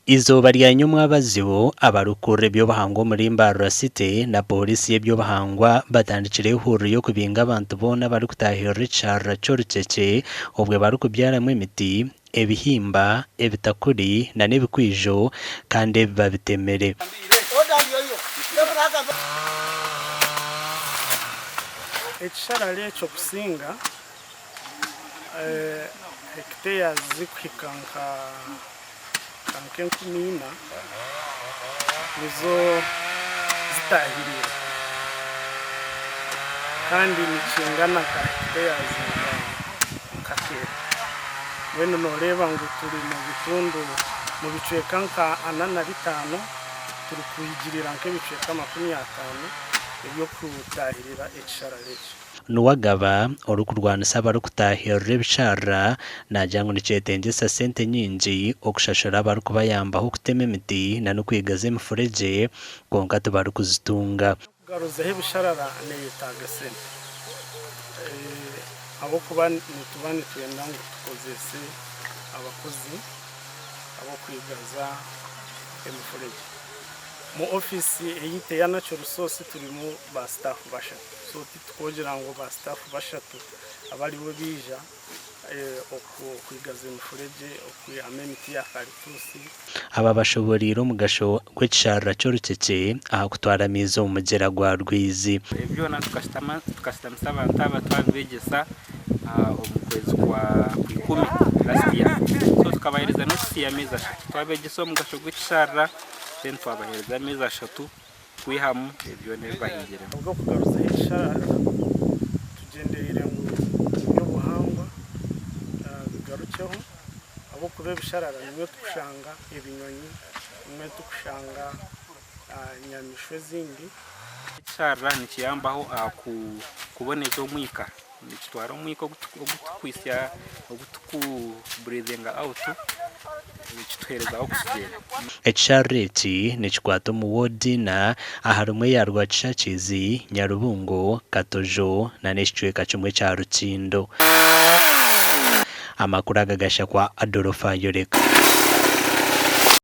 Eizooba rya nyomwabazyo, abarikukurira eby'obuhangwa omuri Mbarara City na Pooriisi y'eby'obuhangwa batandikire ehururu y'okubinga abantu boona abarikutaahirira ekisharara ky'orukyekye obwe barikubyaramu emiti, ebihimba, ebitakuri na n'ebikwijo kandi ebi babitemire. Ekisharara ekyo kusinga hectares zirikuhika nka nk'enkumi ina nizo zitahiriire kandi nikingana nka hectares nka keenda. Mbwenu noreeba ngu turi mu bitundu mu bicweka nka ana na bitaano turikuhigirira nk'ebicweka 50 eby'okutahirira ekisharara eki. Nuwagaba, orikurwanisa abarikutaahirira ebisharara, naagira ngu nikyetengyesa sente nyingi okushashura abarikubayambaho kutema emiti nan'okwigaza emifuregye kwonka tibarikuzitunga. Okugaruzaho ebisharara neyetaaga sente ahabw'okuba nituba nitwenda ngu tukozese abakozi ab'okwigaza emifuregye. Mu ofiisi eyaitu eya Natural Resource turimu ba sitaafu bashatu. So titukogira ngu ba staff bashatu abaribo baija okwigaza emifuregye, okwihamu emiti ya karituusi. Aba bashoboreire omugasho gw'ekisharara ky'orukyekye aha kutwara amaizi omu mugyera gwa Rwizi. Ebi byona tukashutamisa abantu aba twabibegyesa omu kwezi kwa Ikumi last year. So tukabahereza notice y'ameezi ashatu. Twabegyesa omugasho gw'ekisharara then twabahereza ameezi ashatu. kwihamu byona ebi bahingiremu. Ahabw'okugaruzaho ekisharara, tugyendereire ngu eby'obuhangwa bigarukyeho ahabw'okuba ebisharara nimwo turikushanga ebinyonyi, nimwo turikushanga enyamaishwa ezindi. Ekisharara nikiyambaho aha kuboneza omwika, nikitwara omwika ogu turikwitsya ogu turiku breathinga out nikituheereza oxygen. Ekisharara eki nikikwata omu ward ina aharimu eya Rwakishakizi, Nyarubungo, Katojo na n'ekicweka kimwe ekya Rukindo. Amakuru aga gashakwa Adolf Ayoreka.